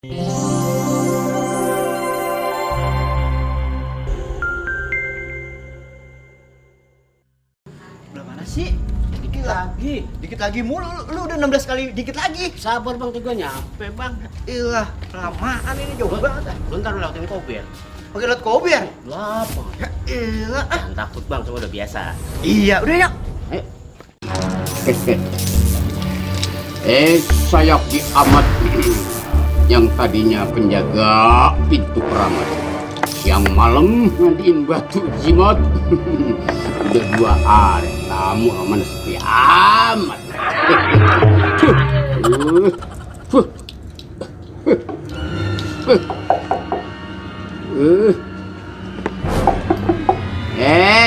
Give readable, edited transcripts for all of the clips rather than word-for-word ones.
Udah mana sih? Dikit lagi mulu. Lu udah 16 kali dikit lagi. Sabar bang, gue nyampe bang. Ilah, lamaan ini jauh banget. Bentar lu lewatin kober. Pakai lot kober. Lu apa? Ya ilah. Jangan takut bang, semua udah biasa. Iya, udah yuk. Ayo. Saya Ki Ahmad yang tadinya penjaga pintu keramat, yang malam mandiin batu jimat. Udah 2 hari tamu aman sepi amat.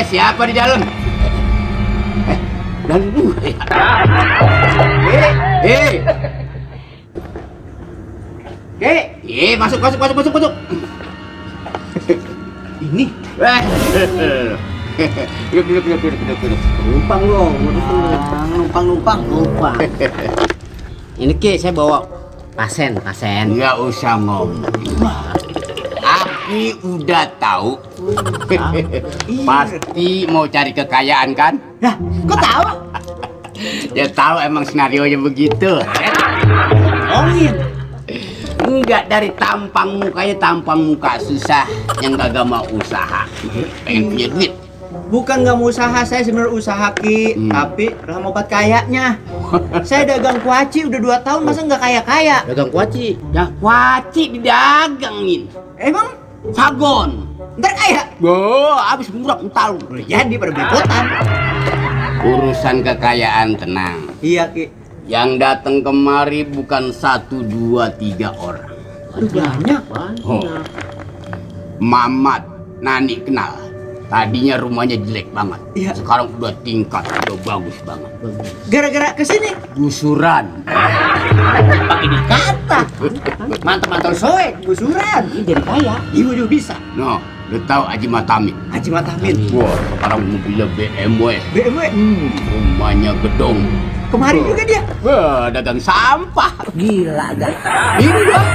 Siapa di dalam? Dalam dulu ya. Masuk. Ini. Duduk. Numpang. Ini Ki, saya bawa pasien. Nggak usah ngomong. Aki udah tahu. Pasti mau cari kekayaan kan? Nah, kok tahu? Ya tahu emang senarionya begitu. Enggak, dari tampang muka susah yang kagak mau usaha. Pengen punya duit. Bukan nggak mau usaha, saya sebenarnya usaha Ki, tapi dalam obat kayaknya. Saya dagang kuaci udah 2 tahun, masa nggak kaya? Dagang kuaci. Ya kuaci didagangin. Emang Sagon. ntar kaya? Abis murah entar. Jadi pada belepotan. Urusan kekayaan tenang. Iya Ki. Yang datang kemari bukan 1, 2, 3 orang. Aduh banyak. Mamat, Nani kenal. Tadinya rumahnya jelek banget. Iya. Sekarang udah tingkat, udah bagus banget. Gara-gara kesini Gusuran. pakai dikata. Mantap soe, gusuran. Ini jadi kaya. Ibu juga bisa. No, lu tahu Haji Matamin? Haji Matamin. Wah, sekarang mobilnya BMW. BMW. Rumahnya gedong. Kemarin juga dia. Wah, dagang sampah. Gila dah. Ini dong.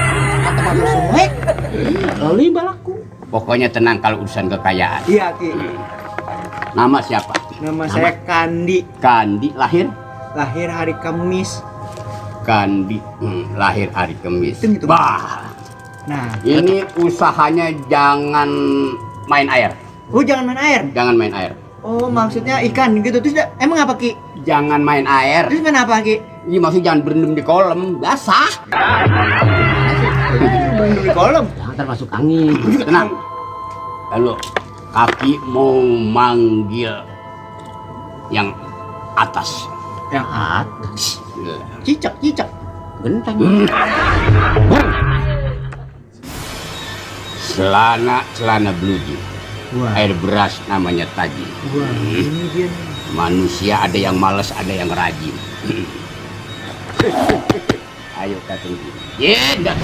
Mantap soe. Lalu imbal aku. Pokoknya tenang kalau urusan kekayaan. Iya Ki. Nama siapa? Nama saya Kandi. Kandi, lahir? Lahir hari Kamis. Kandi, lahir hari Kamis. Itu. Bah, Nah, ini usahanya jangan main air. jangan main air. Jangan main air. Oh, maksudnya ikan gitu. Terus emang apa Ki? Jangan main air. Terus main apa Ki? Ini maksud jangan berendam di kolam, basah. Berendam di kolam. Jangan masuk angin. Tenang. Lalu kaki mau manggil yang atas. Yang Atas. cicak. Genteng. Celana blue jean. Wah. Air beras namanya Taji. Wah, ini dia nih. Manusia ada yang malas, ada yang rajin. Ayo datang. Yedah.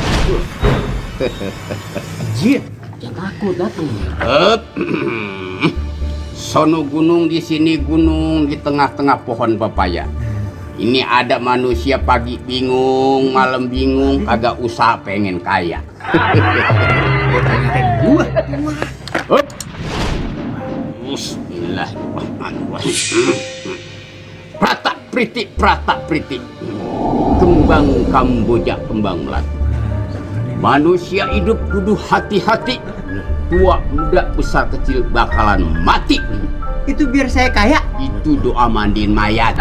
Jin. Jangan takut datang. Sono gunung, di sini gunung, di tengah-tengah pohon pepaya. Ini ada manusia pagi bingung, malam bingung, kagak usah pengen kaya. Gua. Bismillahirrahmanirrahim. Pratak priti. Kembang Kamboja, kembang melati. Manusia hidup kudu hati-hati. Tua, muda, besar, kecil bakalan mati. Itu biar saya kaya. Itu doa mandiin mayat.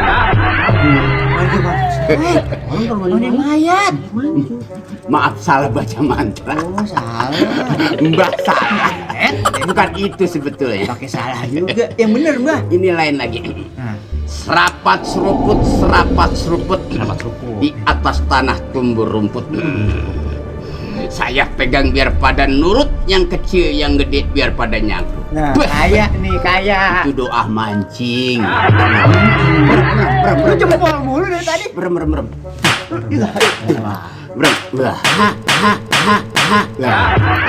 Mandiin mayat. Maaf, salah baca mantra. Oh, salah. Mbah salah. Bukan itu sebetulnya. Pakai salah juga. Yang bener, Mbah. Ini lain lagi. Nah. Serapat seruput. Di atas tanah tumbuh rumput. Saya pegang biar pada nurut, yang kecil yang gede biar pada nyangkut. Nah, kaya nih, kaya. Itu doa mancing. Lu jempol mulu dari tadi. Brem.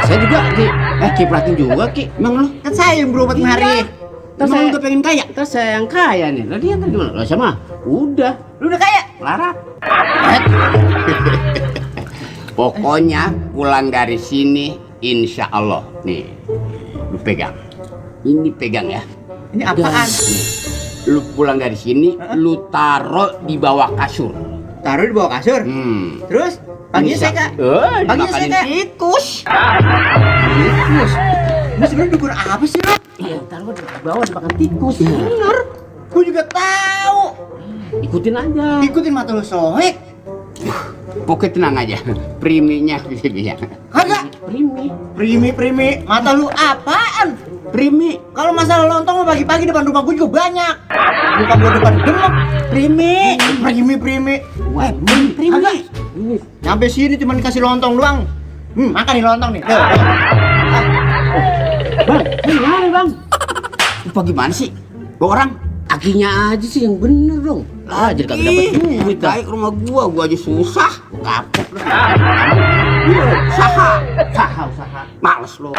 Saya juga Ki. Kipratin juga Ki. Emang lu? Kan saya yang berobat kemari. Terus Emang saya lu pengen kaya? Terus saya yang kaya nih. Lah dia kan gimana? Lah sama. Udah. Lu udah kaya? Larat. Pokoknya pulang dari sini insya Allah. Nih, lu pegang. Ini pegang ya. Ini apaan? Nih, lu pulang dari sini, lu taruh di bawah kasur. Taruh di bawah kasur. Terus paginya saya kak. Paginya saya kak. Tikus. Tikus. Ini sebenarnya dukun apa sih lo? Iya, taruh di bawah dimakan tikus. Bener. Gue juga tahu. Ikutin aja. Ikutin mata lu soek. Pokoknya tenang aja. Priminya bisa. Kagak. Primi. Mata lu apaan? Primi. Kalau masalah lontong mah pagi-pagi depan rumah gue juga banyak. Muka gue depan demek. Primi. Wah, primi. Kagak. Nyampe sini cuma dikasih lontong doang. Makan nih lontong nih. Bang, gimana bang? Apa gimana sih? Bawa orang? Akinya aja sih yang bener dong. Ah, jadi kagak dapet duit dah. Baik rumah gua aja susah. Kapok lu. Usaha. Usaha. Males lu.